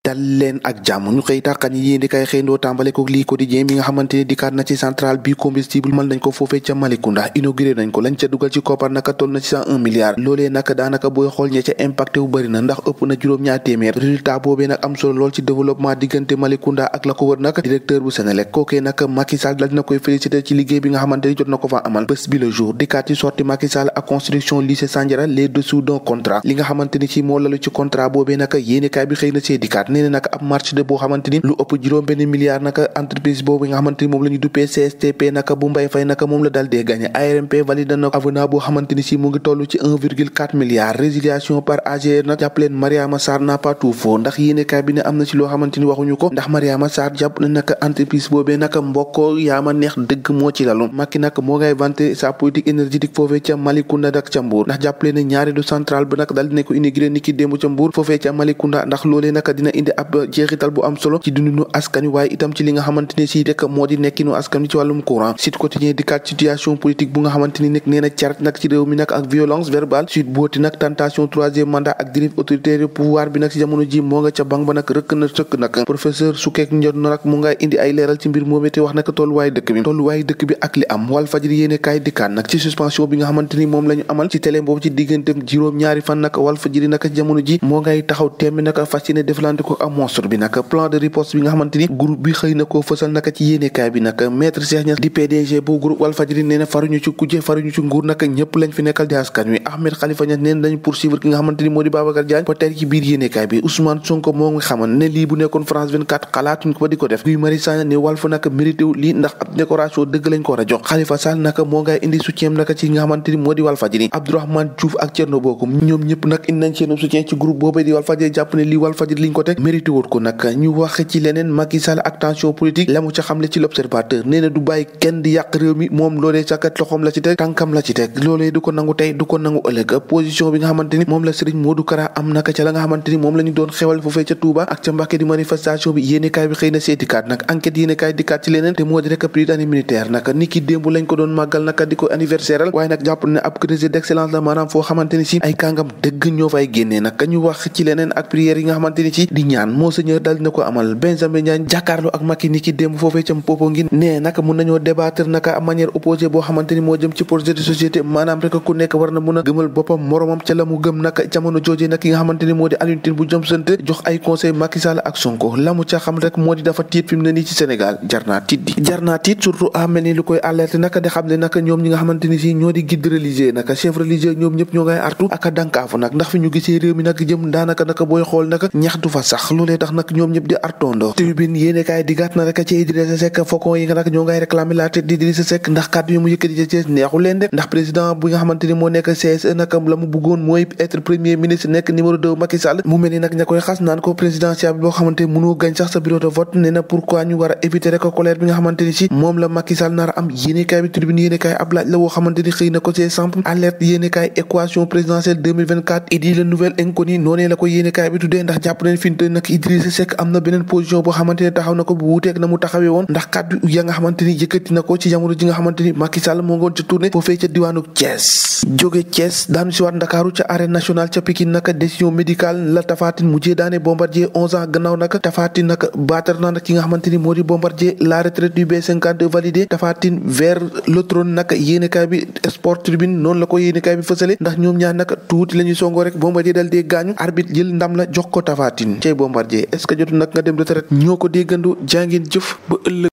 dal leen ak jàmm ñu xëy tàqan yi yéen di kay xëyndoo tàmbale ko lii quotidien bi nga xamante ne dikkaat na ci centrale bi combustible mën nañ ko foofee ca Malicounda inauguré nañ ko lañ ca dugal ci koppar naka toll na ci 101 milliards loolee naka daanaka booy xool ñe ca impacté wu bëri na ndax ëpp na juróom-ñaar téeméer résultat boobee nag am solo lool ci développement diggante Malicounda ak la ko wër nag directeur bu Senelec kookee naka Macky Sall dal dina koy félicité ci liggéey bi nga xamante ni jot na ko fa amal bés bi le jour dikkaat ci sorti Macky Sall ak construction lycée Sandiara les dessous d'un contrat li nga xamante ni ci moo lalu ci contrat boobee naka yéenekaay bi xëy na see dikkaat nee na naka ab marché de boo xamante ni lu ëpp juróom-benn milliard naka entreprise boobu nga xamante ni moom la ñu duppee CSTP naka bu Mbaye Faye naka moom la dal dee gagné ARMP valide na avenant boo xamante ni si mu ngi toll ci 1,4 milliard résiliation par AGR nag jàpp leen Mariama Sarr n'a pas tout faux ndax yéenekaay bi ne am na ci loo xamante ni waxuñu ko ndax Mariama Sarr jàpp na naka entreprise boobee naka mbokko yaama neex dëgg moo ci lalu Macky nag moo ngay vanté sa politique énergétique foofee ca Malicounda ak ca Mbour ndax jàpp leen ne ñaareelu centrale ba nag dal dina ko inauguré ni ki démb ca Mbour foofee ca Malicounda ndax loolee naka dina indi ab jeexital bu am solo ci dundinu askan wi waaye itam ci li nga xamante ne si rek moo di nekkinu askan wi ci wàllum courant Sud Quotidien dikkaat situation politique bu nga xamante ni nekk nee na carat nag ci réew mi nag ak violence verbale Sud booti nag tentation troisième mandat ak dérive autoritaire pouvoir bi nag ci jamono ji moo nga ca bang ba nag rëkk na sëkk nag professeur Soukek Ndiot na nag mu ngay indi ay leeral ci mbir moomee te wax nag tolluwaay dëkk bi ak li am Walfadjri yéene kaay dikkaat nag ci suspension bi nga xamante ni moom la ñu amal ci télé boobu ci digganteem juróom-ñaari fan nag Walfadjri nag jamono ji moo ngay taxaw temmi nag fas yéene deflante ko ak monstre bi nag plan de riposte bi nga xamante ni groupe bi xëy na koo fësal nag ci yéenekaay bi nag maître Cheikh Niass di PDG bu groupe Walfadjri nee na faruñu ci kujje faruñu ci nguur nag ñëpp lañ fi nekkal di askan wi Ahmed Khalifa Niass nee na dañu poursuivre ki nga xamante ni moo di Babacar Diagne ba tey ci biir yéenekaay bi Ousmane Sonko moo ngi xamal ne lii bu nekkoon France 24 xalaatuñ ko ba di ko def Guy Marius Sagna ne Walf nag mérité wu lii ndax ab décoration dëgg lañ ko war a jox Khalifa Sall nag moo ngay indi soutien nag ci nga xamante ni moo di Walfadjri Abdourahmane Diouf ak Thierno Bocoum ñoom ñëpp nag indi nañ seen soutien ci groupe boobee di Walfadjri jàpp ne lii Walfadjri liñ ko teg mérité wut ko nag ñu wax ci leneen Macky Sall ak tension politique la mu ca xamle ci l'observateur nee na du bàyyi kenn di yàq réew mi moom loolee sakat loxoom la ci teg tànkam la ci teg loolee du ko nangu tey du ko nangu ëllëg position bi nga xamante ni moom la Serigne Modou Kara am naka ca la nga xamante ni moom la ñu doon xewal foofee ca Touba ak ca Mbacké di manifestation bi yéenekaay bi xëy na seetikaat nag enquête yéenekaay dikkaat ci leneen te moo di rek prytanée militaire nag ni ki démb lañ ko doon màggal naka di ko anniversaireal waaye nag jàpp ne ab creuset d'excellence la maanaam foo xamante ni si ay kàngam dëgg ñoo fay génnee nag ñu wax ci leneen ak prière yi nga xamante ni ci di ñaan monseigneur dal dina ko amal Benjamin Ndiaye jàkkaarloo ak Macky ni ki démb foofee ca Popenguine nee naka mun nañoo débattre naka manière opposée boo xamante ni moo jëm ci projet de société maanaam rek ku nekk war na mun a gëmal boppam moromam ca la mu gëm naka jamono jooje nag ki nga xamante ni moo di Alioune Tine bu jëm sant jox ay conseil Macky Sall ak Sonko la mu ca xam rek moo di dafa tiit fi mu ne nii ci Sénégal jar naa tiit surtout mel ni lu koy alerté naka di xam ne naka ñoom ñi nga xamante ni si ñoo di guide religieux naka chef religieux ñoom ñëpp ñoo ngay artu ak a dànkaafu nag ndax fi ñu gisee réew mi nag jëm daanaka naka booy xool naka ñax du fa sax loolee tax nag ñoom ñëpp di artondo tribune yéene kaay di gàtt na rek ci Idrissa Seck faucon yi nga nag ñoo ngay réclamer la tête d'Idrissa Seck ndax kàddu yi mu yëkkati ci neexu leen de ndax président bi nga xamante ni moo nekk CSE nag la mu bëggoon mooy être premier ministre nekk numéro 2 Macky Sall mu mel ni nag ña koy xas naan ko présidentiel boo xamante ni mënoo gañ sax sa bureau de vote nee na pourquoi ñu war a éviter rek colère bi nga xamante ni si moom la Macky Sall nar a am yéenekaay bi tribune yéenekaay ab laaj la woo xamante ni xëy na ko ci samp alerte yéenekaay équation présidentielle 2024 idi le nouvel inconnu noonee la ko yéenekaay bi tuddee ndax jàpp nañ fi mu nag Idrissa Seck am na beneen position boo xamante ne taxaw na ko bu wuuteeg na mu taxawee woon ndax kàddu ya nga xamante ni yëkkati na ko ci jamono ji nga xamante ni Macky Sall moo ngoon ca tournée foofee ca diwaanu Thiès jóge Thiès daanu si waat Ndakaaru ca arène nationale ca Pikine naka décision médicale la Tapha Tine mujjee daane Bombardier 11 ans gannaaw nag Tapha Tine nag baatar na nag ki nga xamante ni moo di Bombardier la retraite du B52 validé Tapha Tine vers le trône nag yéenekaay bi Sport Tribune noonu la ko yéenekaay bi fësale ndax ñoom ñaar nag tuuti la ñuy songoo rek Bombardier dal dee gaañu arbitre jël ndam la jox ko Tapha Tine cey Bombardier est-ce que jotu nag nga dem retraite ñoo ko déggandu jàngeen jëf ba ëllëg